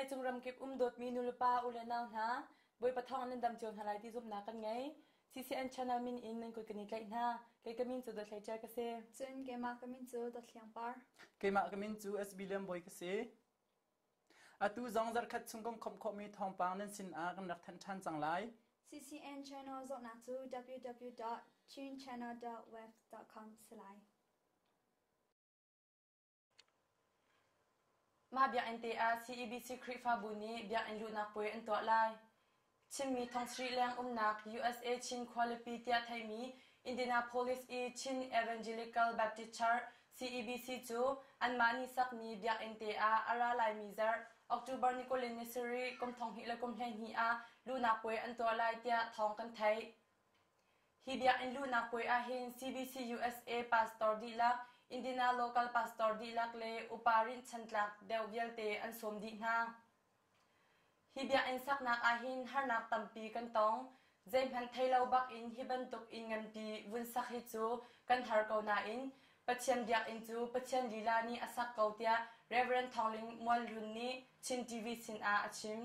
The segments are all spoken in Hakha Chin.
Vawleicung ramkip um dawtmi nulepa u le nau hna, Bawipa thawng nan dam cio hna lai ti zumhnak kan ngei. CCN channel min in nan kut kan i tlaih hna. Kei ka min cu Dawt Hlei Ṭial ka si. Cun keimah ka min cu Dawt Hliang Par. Keimah ka min cu SB Lian Bawi ka si. Atu zong zarhkhat chung kan khawmh khawhmi thawngpang nan sin ah kan rak thanh ṭhan cang lai. CCN channel zohnak cu www.chinchannel.web.com si lai. Mah biakinn te ah CEBC Khrihfabu nih biakinn luhnak puai an tuah lai. Chinmi thongsarih leng umnak USA Chin khualipi tiah theihmi Indianapolis i Chin Evangelical Baptist Church CEBC cu anmah nih sakmi biakinn te ah a ra laimi zarh October ni 27 kum 2012 ah luhnak puai an tuah lai tiah thawng kan theih. Hi biakinn luhnak puai ahhin CBC USA pastor dihlak, Indiana local pastor dihlak le upa rinhchantlak deuh vialte an sawm dih hna. Hi biakinn saknak ahhin harnak tampi kan tong. Zeihmanh thei lo bakin hi bantuk inn nganpi vun sak hi cu kan har ko nain Pathian biakinn cu Pathian lila nih a sak ko tiah Rev. Thawng Ling Mual Hlun nih Chin TV sinah a chim.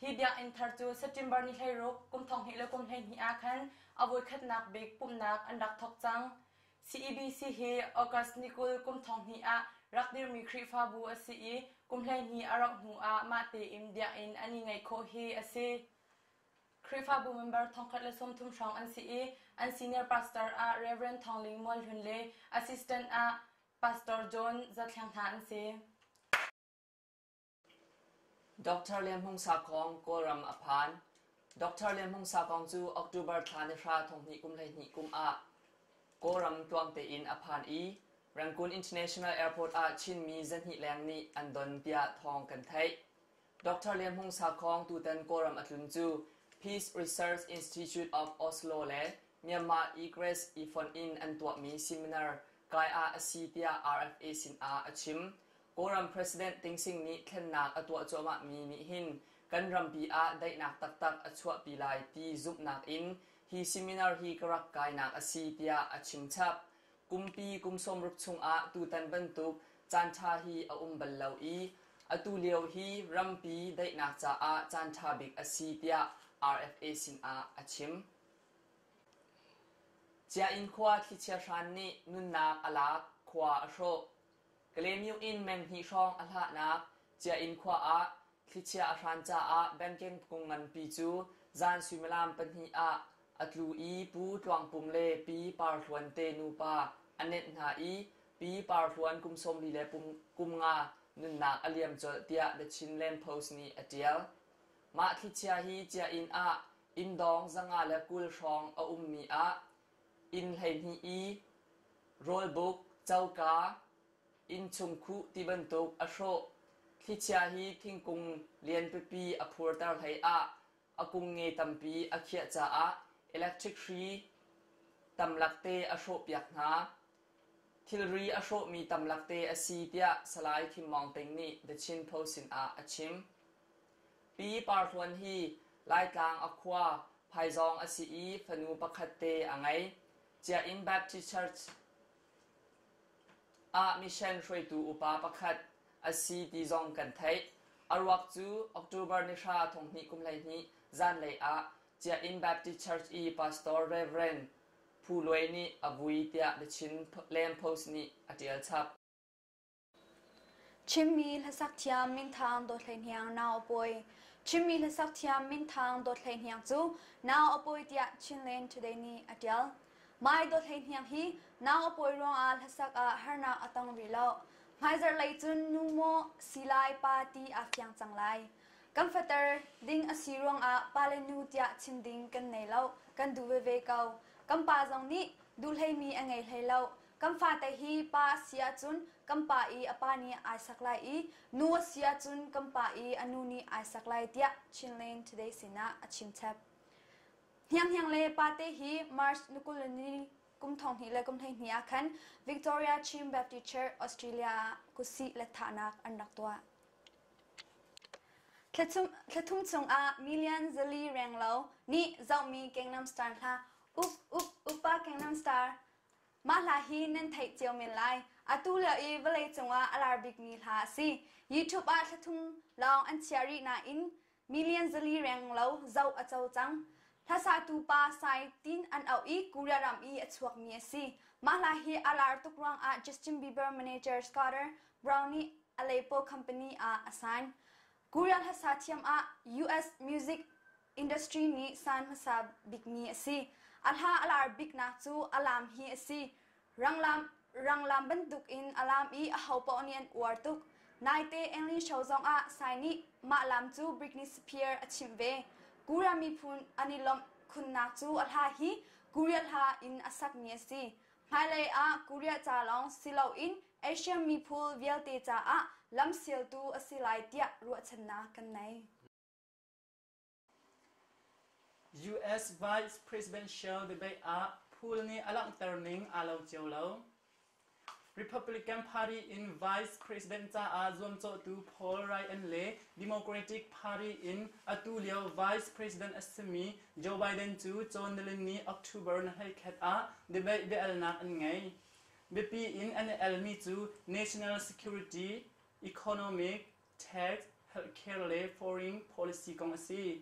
Hi biakinn thar cu September ni 16 kum 2012 ah khan a voikhatnak bik pumhnak an rak thawk cang. CEBC hi August ni 20 kum 2000 ah rak dirmi Khrihfabu a si i kum 12 a rauh hnu ah mah tein biakinn an i ngeih khawh hi a si. Khrihfabu member 1030 hrawng an si i an senior pastor ah Rev. Thawng Ling Mual Hlun le assistant ah Pastor John Zathliang hna an si. Dr. Lian Hmung Sakhong Kawlram a phan. Dr. Lian Hmung Sakhong cu October thla ni hra thonghnih kum 12 kum ah Kawlram tluang tein a phan i Rangoon International Airport ah Chinmi zahnih leng nih an don tiah thawng kan theih. Dr. Lian Hmung Sakhong tutan Kawlram a tlun cu Peace Research Institute of Oslo le Myanmar Egress i fonh in an tuahmi seminar kai ah a si tiah RFA sinah a chim. Kawlram President Ting Sing nih thlennak a tuah cuahmahmi nih hin kan rampi ah daihnak taktak a chuahpi lai ti zumhnak in hi seminar hi ka rak kainak a si tiah a chim chap. Kumpi kum 60 chungah tutan bantuk caanṭha hi a um bal lo i atu lio hi rampi daihnak caah caanṭha bik a si tiah RFA sinah a chim. Cia-inn khua thlichia hran nih nunnak a lak, khua a hrawh. Kalaymyo in meng hnih hrawng a hlahnak Cia-inn khua ah thlichia a hran caah banking kung nganpi cu zan suimilam pahnih ah a tlu i Pu Tluang Pum le Pi Par Hluan te nupa a nenh hna i Pi Par Hluan kum 40 le kum nga nunnak a liam colh tiah The Chinland Post nih a ṭial. Mah thlichia hi Cia-inn ah inn dawng 120 hrawng a ummi ah inn 12 i rawlbuk, coka, innchung khuh ti bantuk a hrawh. Thlichia hi thingkung lian pipi a phurter hlei ah a kung nge tampi a khiah caah electric hri tamlakte a hrawhpiak hna. Thilri a hrawhmi tamlakte a si tiah Salai Khim Maung Ting nih The Chin Post sinah a chim. Pi Par Hluan hi Laitlang a khua Phaizawng a si i fanu pakhat te a ngei. Cia-inn Baptist Church ah mission hruaitu upa pakhat a si ti zong kan theih. A ruak cu October ni hra thonghnih kum 12 zanlei ah Cia-inn Baptist Church i Pastor Rev. Phu Luai nih a vui tiah The Chin Land Post nih a ṭial chap. Chinmi hlasak thiam minthang Dawt Hlei Hniang nau a pawi. Chinmi hlasak thiam minthang Dawt Hlei Hniang cu nau a pawi tiah Chinland Today nih a ṭial. Mai Dawt Hlei Hniang hi nau a pawi ruangah hlasak ah harnak a tong rih lo. Hmaizarh lei cun nu maw si lai pa ti aa fiang cang lai. Kan fater ding a si ruangah pa le nu tiah chim ding kan nei lo, kan duh veve ko. Kan pa zong nih duh hleimi a ngei hlei lo. Kan fate hi pa a si ahcun kan pa i a pa nih ai sak lai i nu a si ahcun kan pa i a nu nih ai sak lai tiah Chinland Today sinah a chim chap. Hnianghniang le pate hi March ni 20 ni kum 2000 le kum 12 ah khan Victoria Chin Baptist Church Australia ah kutsih le thahnak an rak tuah. Thlathum chungah million zali renglo nih zohmi Gangnam Style hla Up Up Uppa Gangnam Style Mah hla hi nan theih cio men lai. Atu lio i vawleicung ah a lar bikmi hla a si. YouTube ah thla thum lawng an chiah rih nain million 400 reng lo zoh a co cang. Hlasatu pa Sai Tin an auh i Korea ram i a chuakmi a si. Mah hla hi a lar tuk ruangah Justin Bieber manager Scooter Braun nih a label company ah a sign. Korea hlasa thiam ah US music industry nih san hmasa bikmi a si. A hla a lar biknak cu a laam hi a si. Ranglam, ranglam bantuk in a laam i ahopaoh nih an uar tuk. Naite Ellen Show zongah Sai nih mah laam cu Britney Spears a chimh ve. Korea miphun an i lawmh khunnak cu a hla hi Korea hla in a sakmi a si. Hmailei ah Korea ca lawng si loin Asia miphun vialte caah lamsialtu a si lai tiah ruahchannak kan nei. US Vice Presidential debate ah Pool nih a langhter ning aa lo cio lo. Republican Party in Vice President caah zuamcawhtu Paul Ryan le Democratic Party in atu lio Vice President a simi Joe Biden cu cawn nilini October ni 21 ah debate biahalnak an ngei. Biapi in an i elmi cu national security, economic, tax, healthcare le foreign policy kong a si.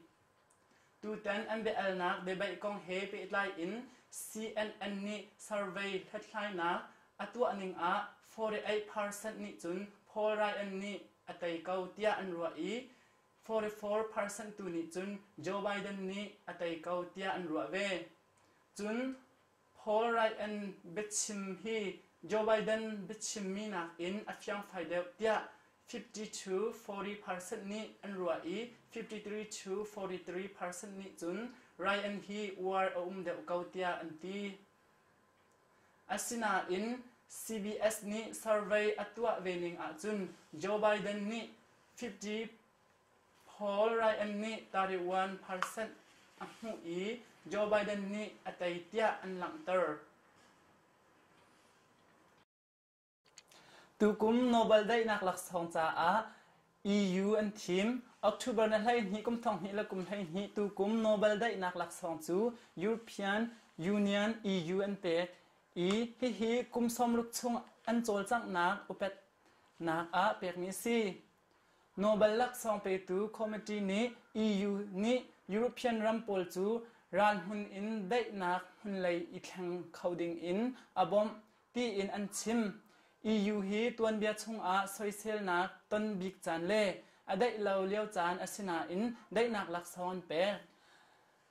Tutan an biahalnak biabaih kong he pehtlai in CNN nih survey hlathlainak a tuah ning ah 48% nih cun Paul Ryan nih a tei ko tiah an ruah i 44% tu nih cun Joe Biden nih a tei ko tiah an ruah ve. Cun Paul Ryan biachim hi Joe Biden biachimmi nakin a fiangfai deuh tiah 50 to 40 percent nih an ruah i 53 to 43 percent nih cun Ryan hi uar a um deuh ko tiah an ti. Asinain CBS nih survey a tuah ve ning ahcun Joe Biden nih 50 Paul Ryan nih 31 percent a hmuh i Joe Biden nih a tei tiah an langhter. Tukum Nobel Daihnak laksawng caah EU an thim. October ni 12 kum 2012 tukum Nobel Daihnak laksawng cu European Union EU an pek i hihi kum 60 chung an cawlcanghnak upatnak ah pekmi a si. Nobel laksawng petu committee nih EU nih European ram pawl cu ralhmun in daihnak hmunlei i thleng kho ding in a bawmh tiin an chim. EU hi tuanbia chungah soiselnak ton bik caan le a daih lo lio caan a si nain daihnak laksawng an pek.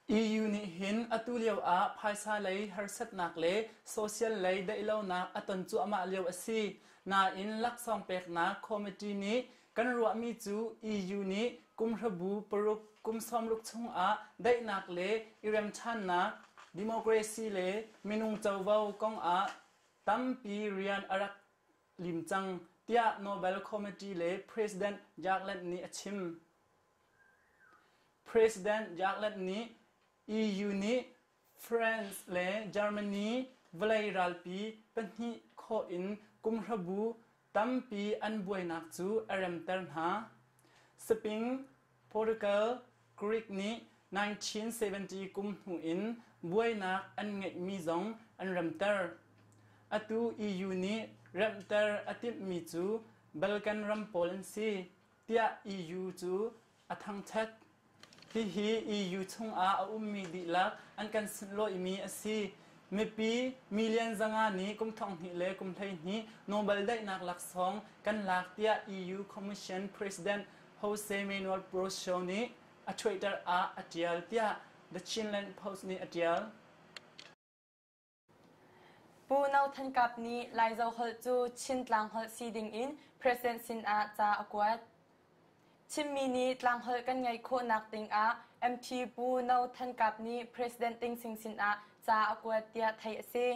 EU nih hin atu lio ah phaisa lei harsatnak le social lei daihlonak a ton cuahmah lio a si. Nain laksawng peknak committee nih kan ruahmi cu EU nih kumhrabu paruk kum 60 chungah daihnak le i remṭhannak, democracy le minung covo kongah tampi rian a rak lim cang tiah Nobel Committee le President Jagland nih a chim. President Jagland nih EU nih France le Germany vawlei ralpi pahnih khawh in kumhrabu tampi an buainak cu a remter hna. Spain, Portugal, Greek nih 1970 kum hnu in buainak an ngeihmi zong an remter. Atu EU nih remhter a timhmi cu Balkan ram pawl an si. tiah EU cu a thangṭhat. Hihi EU chungah a ummi dihlak an kan sunlawihmi a si. Mipi million 500 nih kum 2012 Nobel Daihnak laksawng kan lak tiah EU Commission President Jose Manuel Barroso nih a Twitter ah a ṭial tiah The Chinland Post nih a ṭial. Pu No Than Kap nih Laizo holh cu Chin tlangholh si dingin President sinah ca a kuat. Chinmi nih tlangholh kan ngeih khawhnak dingah MP Pu No Than Kap nih President Ting Sing sinah ca a kuat tiah theih a si.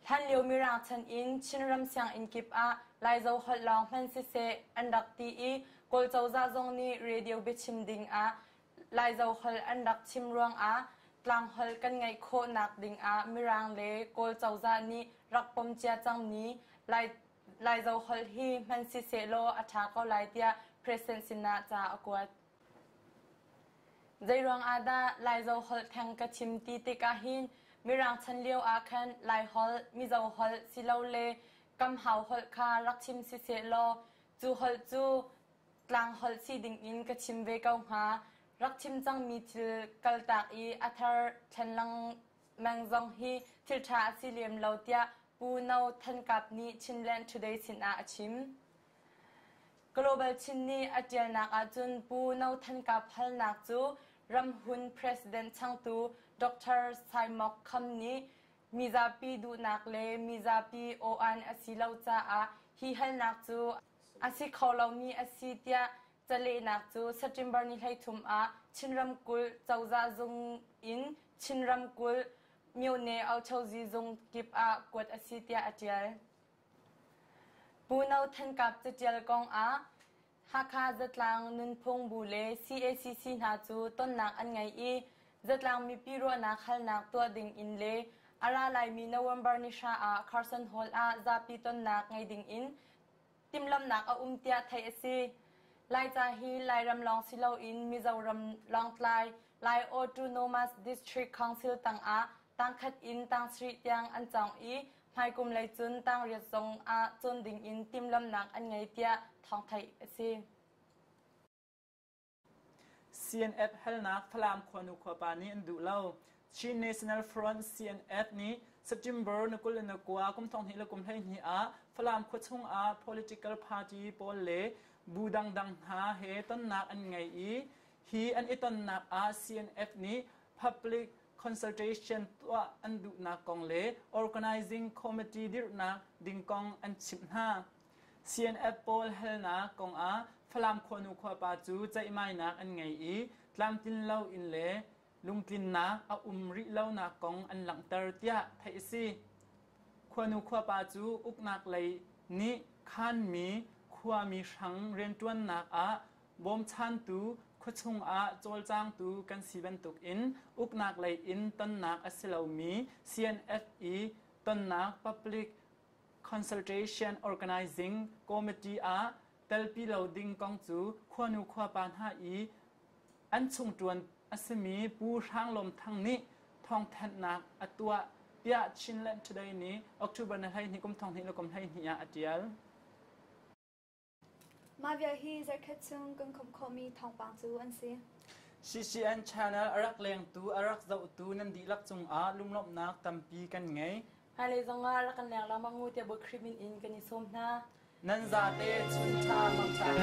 Hlanlio Mirang chan in Chinram sianginn kip ah Laizo holh lawng hman siseh an rak ti i Kawl cozah zong nih radio biachim dingah Laizo holh an rak chim ruangah tlangholh kan ngeih khawhnak dingah Mirang le Kawl cozah nih rak pom cia cangmi Lai, Laizo holh hi hman sisehlaw a ṭha ko lai tiah President sinah ca a kuat. Zeiruang ah dah Laizo holh theng ka chim ti tikah hin Mirang chan lio ah khan Laiholh, Mizo holh silole Kamhau holh kha rak chim siseh law cu holh cu tlang holh si dingin ka chim ve ko hnga. Rak chim cangmi thil kaltak i a thar thlen lengmang zong hi thil ṭha a si lem lo tiah Pu No Than Kap nih Chinland Today sinah a chim. Global Chin nih a ṭialnak ahcun Pu No Than Kap halnak cu ramhun president changtu Dr. Sai Mok Kham nih mizapi duhnak le mizapi aw-an a si lo caah hi halnak cu a si kho lomi a si tiah calehnak cu September ni 13 ah Chin ramkulh cozah zung in Chin ramkulh myone auchozi zung kip ah kuat a si tiah a ṭial. Pu No Than Kap caṭial kong ah Hakha Zatlang Nunphung Bu le CACC hna cu tonnak an ngei i zatlang mipi ruahnak halnak tuah ding in le a ra laimi November ni hra ah Carson Hall ah zapi tonnak ngei ding in timhlamhnak a um tiah theih a si. Laica hi Lairam lawng si loin Mizoram Lawngtlai Lai Autonomous District Council tangah tangkhat in tangsarih tiang an cawng i hmaikum lei cun tangriat zong ah cawn ding in timhlamhnak an ngei tiah thawng theih a si. CNF halnak Falam khuanu khuapa nih an duh lo. Chin National Front CNF nih September ni 29 kum 2012 ah Falam khua chung ah political party pawl le bu dangdang hna he tonnak an ngei i hi an i tonnak ah CNF nih public consultation tuah an duhnak kong le organizing committee dirhnak ding kong an chimh hna. CNF pawl halnak kong ah Falam khuanu khuapa cu ceihmainak an ngei i tlamtlin lo in le lungtlinnak a um rih lonak kong an langhter tiah theih a si. Khuanu khuapa cu uknak lei nih khanmi khuami hrang rianṭuannak ah bawmchantu khuachung ah cawlcangtu kan si bantukin uknak lei in tonnak a si lomi CNF i tonnak public Consultation Organizing Committee ah telpi lo ding kong cu khuanu khuapa hna i an chungṭuan a simi Pu Hrang Lawm Thang nih thawngthanhnak a tuah tiah Chinland Today nih October ni 12 kum 2012 ah a ṭial. Mah vial hi zarhkhat chung kan khawmh khawhmi thawngpang cu an si. CCN channel a rak lengtu, a rak zohtu nan dihlak cungah lunglawmhnak tampi kan ngei. Hmailei zongah rak kan leng lengmang u tiah Bawi Khrih min in kan i sawm hna. Nan zate chun ṭha mang ṭha.